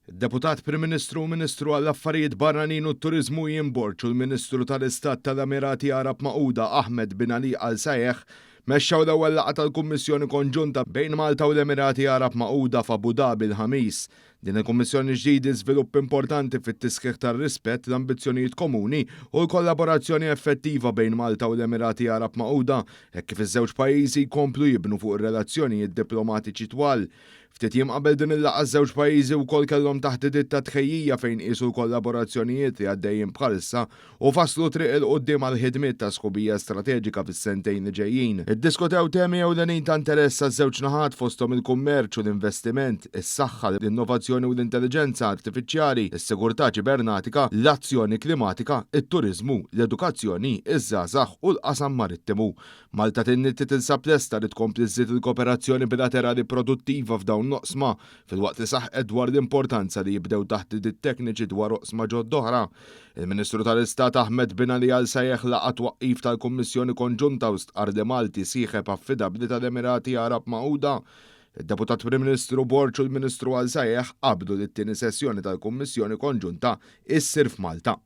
Id-Deputat Prim Ministru u Ministru għall-Affarijiet Barranin u t-Turiżmu Ian Borg u l-Ministru tal-Istat tal-Emirati Għarab Magħquda Ahmed bin Ali Al Sayegh mexxew l-ewwel laqgħa tal-Kummissjoni Konġunta bejn Malta u l-Emirati Għarab Magħquda f'Abu Dhabi l-Ħamis. Din il-Kummissjoni ġdid hi żvilupp importanti fit-tisħiħ tar-rispett, l-ambizzjonijiet komuni u l-kollaborazzjoni effettiva bejn Malta u l-Emirati Għarab Magħquda hekk kif iż-żewġ pajjiżi jkomplu jibnu fuq ir-relazzjonijiet diplomatiċi twal. Ftit jiem qabel din il-laqgħa ż-żewġ pajjiżi wkoll kellhom taħdidiet ta' tħejjija fejn qiesu l-kollaborazzjonijiet li għaddejjin bħalissa u fasslu triq 'il quddiem għall-ħidmiet ta' sħubija strateġika fis-sentejn li ġejjin. Iddiskutew temi ewlenin ta' interess għaż-żewġ naħat fosthom il-kummerċ u l-investiment, is-saħħa, l-innovazzjoni u l-intelliġenza artifiċjali, is-sigurtà ċibernatika, l-azzjoni klimatika, it-turiżmu, l-edukazzjoni, iż-żgħażagħ u l-qasam marittimu. Malta tenniet li tinsab lesta li tkompli żżid il-kooperazzjoni bilaterali produttiva f'dawn l-oqsma, filwaqt li saħqet dwar l-importanza li jibdew taħdidiet tekniċi dwar oqsma ġodda oħra. Il-Ministru tal-Istat Ahmed Bin Ali Al Sayegh laqa' t-twaqqif tal-Kummissjoni Konġunta u stqarr li Malti sieħeb affidabbli tal-Emirati Għarab Magħquda. Id-Deputat Prim Ministru Borg u l-Ministru Al Sayegh qablu li t-tieni sessjoni tal-Kummissjoni Konġunta issir f'Malta.